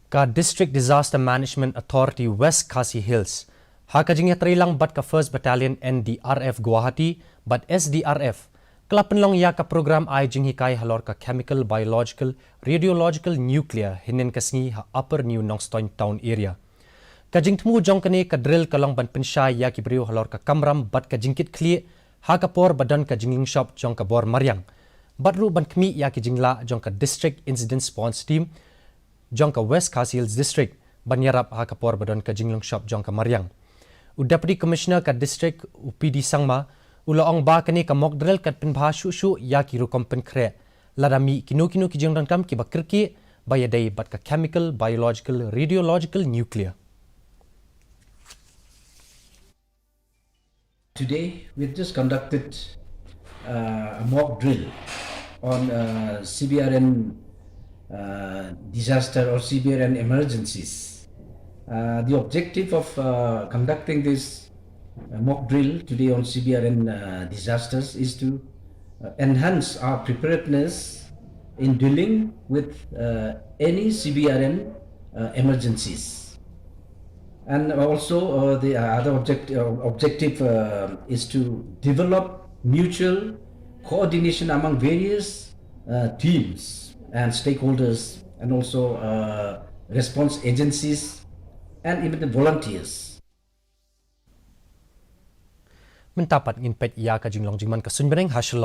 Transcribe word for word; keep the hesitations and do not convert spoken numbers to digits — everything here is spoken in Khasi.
Ka District Disaster Management Authority West Khasi Hills, ha ka jingïatreilang bad ka First Battalion N D R F Guwahati bad S D R F, ka la pynlong ïa ka program ai jinghikai halor ka Chemical, Biological, Radiological, Nuclear hynnin ka sngi ha Upper New Nongstoiñ Town Area. Ka jingthmu jong kane ka drill ka long ban pynshai ïa ki briew halor ka kamram bad ka jingkitkhlieh ha ka por ba don ka jinglungshop jong ka bor mariang, bad ruh ban khmih ïa ki jinglah jong ka District Incident Response Team jong ka West Khasi Hills District ban ïarap ha ka por ba don ka jinglungshop jong ka mariang. U Deputy Commissioner ka District, u P D Sangma, u la ong ba kane ka mock drill kan pynbha shuh shuh ïa ki rukom pynkhreh lada mih kino kino ki jingdonkam kiba kyrkieh ba ïadei bad ka Chemical, Biological, Radiological, Nuclear. Today, we've just conducted uh, a mock drill on uh, C B R N uh, disaster or C B R N emergencies. Uh, the objective of uh, conducting this uh, mock drill today on C B R N uh, disasters is to uh, enhance our preparedness in dealing with uh, any C B R N uh, emergencies. And also, uh, the uh, other object, uh, objective uh, is to develop mutual coordination among various uh, teams and stakeholders, and also uh, response agencies and even the volunteers. Mynta pat ngin peit ïa ka jinglong jingman ka suiñbneng ha Shillong.